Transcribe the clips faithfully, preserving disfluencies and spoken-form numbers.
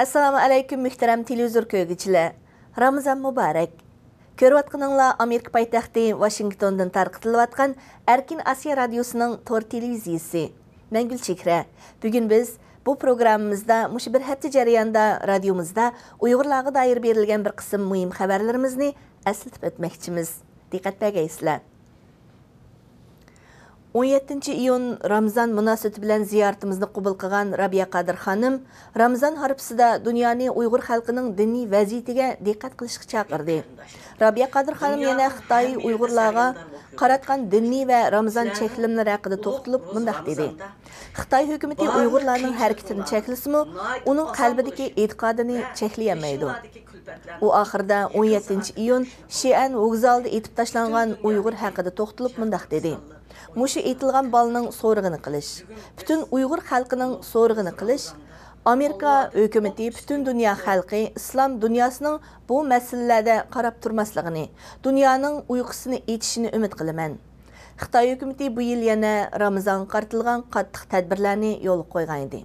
ئەسسالامۇ ئەلەيكۇم، مۆھتەرەم تېلېۋىزور كۆرگۈچىلەر! رامىزان مۇبارەك! كۆرۈۋاتقىنىڭلار ئامېرىكا پايتەختى ۋاشىنگتوندىن تارقىتىلىۋاتقان ئەركىن ئاسىيا رادىيوسىنىڭ تور تېلېۋىزىيىسى. مەن گۈلچېھرە. بۈگۈن بىز بۇ پروگراممىمىزدا مۇشۇ بىر ھەپتە جەريانىدا رادىيومىزدا ئۇيغۇرلارغا دائىر بېرىلگەن بىر قىسىم مۇھىم خەۋەرلىرىمىزنى ئەسلىتىپ ئۆتمەكچىمىز. دىققەت بەرگەيسىلەر! ئون يەتتىنچى ئىيۇن رامىزان مۇناسىۋىتى بىلەن زىيارىتىمىزنى قوبۇل قىلغان رابىيە قادىر خانىم رامىزان ھارپىسىدا دۇنيانى ئۇيغۇر خەلقىنىڭ دىنىي ۋەزىيىتىگە دىققەت قىلىشقا چاقىردى. رابىيە قادىر خانىم يەنە خىتاي ئۇيغۇرلارغا قاراتقان دىنىي ۋە رامىزان چەكلىمىلىرى ھەققىدە توختىلىپ مۇنداق دېدى: خىتاي ھۆكۈمىتى ئۇيغۇرلارنىڭ ھەرىكىتىنى چەكلىسىمۇ، ئۇنىڭ قەلبىدىكى ئېتىقادىنى چەكلىيەلمەيدۇ. ئۇ ئاخىرىدا ئون يەتتىنچى ئىيۇن شىئەن ۋوگزالىدا ئېتىپ تاشلانغان ئۇيغۇر ھەققىدە توختىلىپ مۇنداق دېدى: مۇشۇ ئېتىلغان بالىنىڭ سورىقىنى قىلىش، پۈتۈن ئۇيغۇر خەلقىنىڭ سورىقىنى قىلىش، ئامېرىكا ھۆكۈمىتى، پۈتۈن دۇنيا خەلقى ئىسلام دۇنياسىنىڭ بۇ مەسىلىلەردە قاراپ تۇرماسلىقىنى، دۇنيانىڭ ئۇيقۇسىنى ئېچىشىنى ئۈمىد قىلىمەن. خىتاي ھۆكۈمىتى بۇ يىل يەنە رامىزانغا قارىتىلغان قاتتىق تەدبىرلەرنى يولغا قويغانىدى.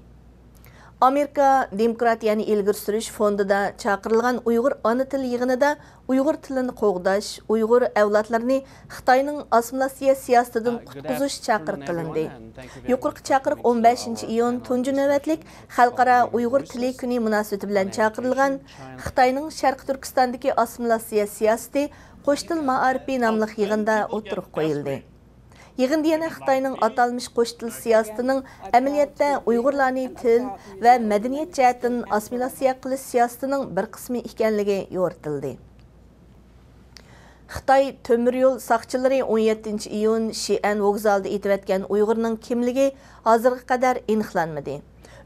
ئامېرىكا دېموكراتىيەنى ئىلگىرى سۈرۈش فوندىدا چاقىرىلغان ئۇيغۇر ئانا تىل يىغىنىدا ئۇيغۇر تىلىنى قوغداش، ئۇيغۇر ئەۋلادلىرىنى خىتاينىڭ ئاسسىمىلياتسىيە سىياسىتىدىن قۇتقۇزۇش چاقىرىق قىلىندى. يۇقىرىقى چاقىرىق ئون بەشىنچى ئىيۇن تۇنجى نۆۋەتلىك خەلقئارا ئۇيغۇر تىلى كۈنى مۇناسىۋىتى بىلەن چاقىرىلغان خىتاينىڭ شەرقىي تۈركىستاندىكى ئاسسىمىلياتسىيە سىياسىتى، قوش تىل مائارىپى ناملىق يىغىندا ئوتتۇرىغا قويۇلدى. يىغىندا يەنە خىتاينىڭ ئاتالمىش قوش تىل سىياسىتىنىڭ ئەمەلىيەتتە ئۇيغۇرلارنى تىل ۋە مەدەنىيەت جەھەتتىن ئاسسىمىلياتسىيە قىلىش سىياسىتىنىڭ بىر قىسمى ئىكەنلىكى يورۇتۇلدى. خىتاي تۆمۈر يول ساقچىلىرى ئون يەتتىنچى ئىيۇن شىئەن ۋوگزالىدا ئېتىۋەتكەن ئۇيغۇرنىڭ كىملىكى ھازىرغا قەدەر ئېنىقلانمىدى.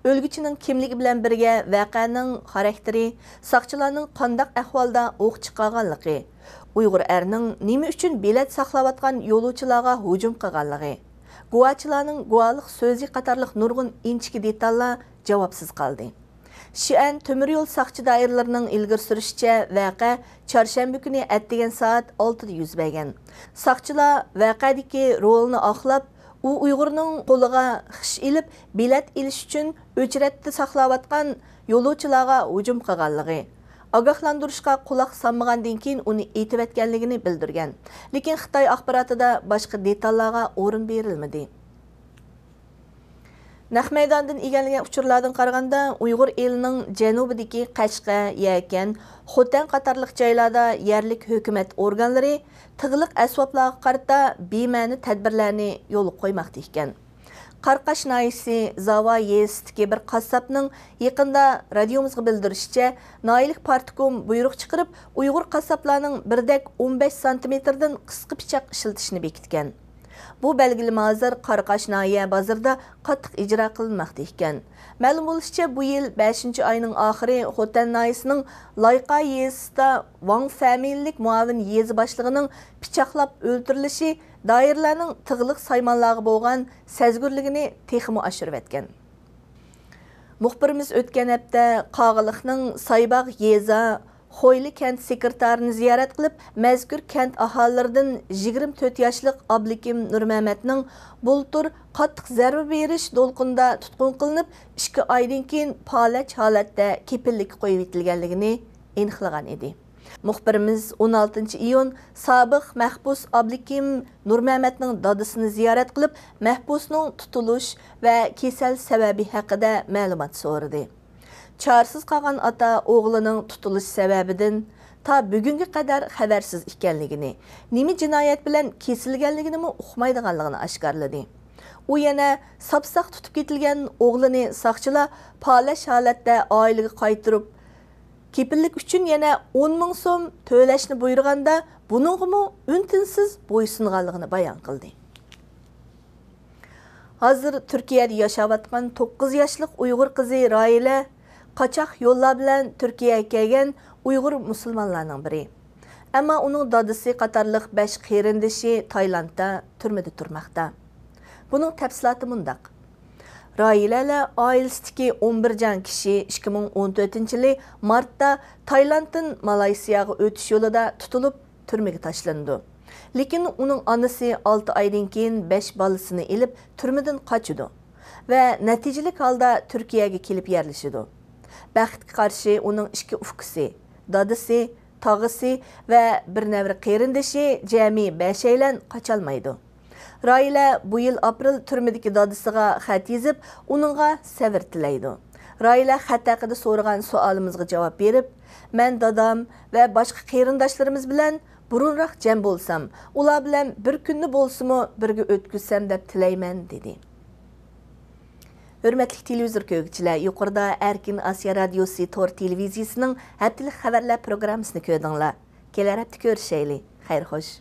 ئۆلگۈچىنىڭ كىملىكى بىلەن بىرگە ۋەقەنىڭ خاراكتېرى، ساقچىلارنىڭ قانداق ئەھۋالدا ئوق چىقارغانلىقى، ئۇيغۇر ئەرنىڭ نېمە ئۈچۈن بېلەت ساقلاۋاتقان يولۇچىلارغا ھۇجۇم قىلغانلىقى، گۇۋاچىلارنىڭ گۇۋاھلىق سۆزى قاتارلىق نۇرغۇن ئىنچىكە دېتاللار جاۋابسىز قالدى. شىئەن تۆمۈر يول ساقچى دائىرىلىرىنىڭ ئىلگىرى سۈرۈشىچە، ۋەقە چارشەنبە كۈنى ئەتىگەن سائەت ئالتىدا يۈز بەرگەن. ساقچىلار ۋەقەدىكى رولنى ئاقلاپ، ئۇ ئۇيغۇرنىڭ قولىغا خىش ئېلىپ، بېلەت ئېلىش ئۈچۈن ئۆچرەتتە ساقلاۋاتقان يولۇچىلارغا ھۇجۇم قىلغانلىقى، ئاگاھلاندۇرۇشقا قۇلاق سالمىغاندىن كېيىن ئۇنى ئېتىۋەتكەنلىكىنى بىلدۈرگەن. لېكىن خىتاي ئاخباراتىدا باشقا دېتاللارغا ئورۇن بېرىلمىدى. نەق مەيداندىن ئىگىلىگەن ئۇچۇرلاردىن قارىغاندا، ئۇيغۇر ئېلىنىڭ جەنۇبىدىكى قەشقەر، يەكەن، خوتەن قاتارلىق جايلاردا يەرلىك ھۆكۈمەت ئورگانلىرى تىغلىق ئەسۋابلارغا قارىتا بىمەنە تەدبىرلەرنى يولغا قويماقتا ئىكەن. قاراقاش ناھىيەسى زاۋا يېزىسىدىكى بىر قاسساپنىڭ يېقىندا رادىيومىزغا بىلدۈرۈشىچە، ناھىيەلىك پارتكوم بۇيرۇق چىقىرىپ، ئۇيغۇر قاسساپلارنىڭ بىردەك ئون بەش سانتىمېتىردىن قىسقا پىچاق ئىشلىتىشىنى بېكىتكەن. بۇ بەلگىلىمە ھازىر قاراقاش ناھىيە بازىرىدا قاتتىق ئىجرا قىلىنماقتا ئىكەن. مەلۇم بولۇشىچە، بۇ يىل بەشىنچى ئاينىڭ ئاخىرى خوتەن ناھىيەسىنىڭ لايقا يېزىسىدا ۋاڭ فامىلىلىك مۇئاۋىن يېزا باشلىقىنىڭ پىچاقلاپ ئۆلتۈرۈلۈشى دائىرىلەرنىڭ تىغلىق سايمانلارغا بولغان سەزگۈرلۈكىنى تېخىمۇ ئاشۇرۇۋەتكەن. مۇخبىرىمىز ئۆتكەن ھەپتە قاغىلىقنىڭ سايباغ يېزا خويلى كەنت سېكرېتارىنى زىيارەت قىلىپ، مەزكۇر كەنت ئاھالىلىرىدىن يىگىرمە تۆت ياشلىق ئابلىكىم نۇرمەمەتنىڭ بۇلتۇر قاتتىق زەربە بېرىش دولقۇنىدا تۇتقۇن قىلىنىپ، ئىككى ئايدىن كېيىن پالەچ ھالەتتە كېپىللىككە قويۇۋېتىلگەنلىكىنى ئېنىقلىغان ئىدى. مۇخبىرىمىز ئون ئالتىنچى ئىيۇن سابىق مەھبۇس ئابلىكىم نۇرمەمەتنىڭ دادىسىنى زىيارەت قىلىپ، مەھبۇسنىڭ تۇتۇلۇش ۋە كېسەل سەۋەبى ھەققىدە مەلۇمات سورىدى. چارىسىز قالغان ئاتا ئوغلىنىڭ تۇتۇلۇش سەۋەبىدىن تا بۈگۈنگە قەدەر خەۋەرسىز ئىكەنلىكىنى، نېمە جىنايەت بىلەن كېسىلگەنلىكىنىمۇ ئۇقمايدىغانلىقىنى ئاشكارىلىدى. ئۇ يەنە ساپساق تۇتۇپ كېتىلگەن ئوغلىنى ساقچىلار پالەچ ھالەتتە ئائىلىگە قايتۇرۇپ، كېپىللىك ئۈچۈن يەنە ئون مىڭ سوم تۆلەشنى بۇيرۇغاندا، بۇنىڭغىمۇ ئۈن-تىنسىز بويسۇنغانلىقىنى بايان قىلدى. ھازىر تۈركىيەدە ياشاۋاتقان توققۇز ياشلىق ئۇيغۇر قىزى راھىلە قاچاق يوللار بىلەن تۈركىيەگە كەلگەن ئۇيغۇر مۇسۇلمانلارنىڭ بىرى. ئەمما ئۇنىڭ دادىسى قاتارلىق بەش قېرىندىشى تايلاندتا تۈرمىدە تۇرماقتا. بۇنىڭ تەپسىلاتى مۇنداق. راھىلە ئائىلىسىدىكى ئون بىر جان كىشى ئىككى مىڭ ئون تۆتىنچى يىلى مارتتا تايلاندتىن مالايسىياغا ئۆتۈش يولىدا تۇتۇلۇپ، تۈرمىگە تاشلىنىدۇ. لېكىن ئۇنىڭ ئانىسى ئالتە ئايدىن كېيىن بەش بالىسىنى ئېلىپ، تۈرمىدىن قاچىدۇ ۋە نەتىجىلىك ھالدا تۈركىيەگە كېلىپ يەرلىشىدۇ. بەختكە قارشى ئۇنىڭ ئىككى ئۇكىسى، دادىسى، تاغىسى ۋە بىر نەۋرە قېرىندىشى جەمئىي بەشەيلەن قاچالمايدۇ. راھىلە بۇ يىل ئاپرېل تۈرمىدىكى دادىسىغا خەت يېزىپ، ئۇنىڭغا سەۋر تىلەيدۇ. راھىلە خەت ھەققىدە سورىغان سوئالىمىزغا جاۋاب بېرىپ، مەن دادام ۋە باشقا قېرىنداشلىرىمىز بىلەن بۇرۇنراق جەم بولسام، ئۇلار بىلەن بىر كۈننى بولسىمۇ بىرگە ئۆتكۈزسەم دەپ تىلەيمەن، دېدى. ھۆرمەتلىك تېلېۋىزور كۆرگۈچىلەر، يۇقىرىدا ئەركىن ئاسىيا رادىيوسى تور تېلېۋىزىيىسىنىڭ ھەپتىلىك خەۋەرلەر پروگراممىسىنى كۆردۈڭلار. كېلەر ھەپتە كۆرۈشەيلى. خەير خوش.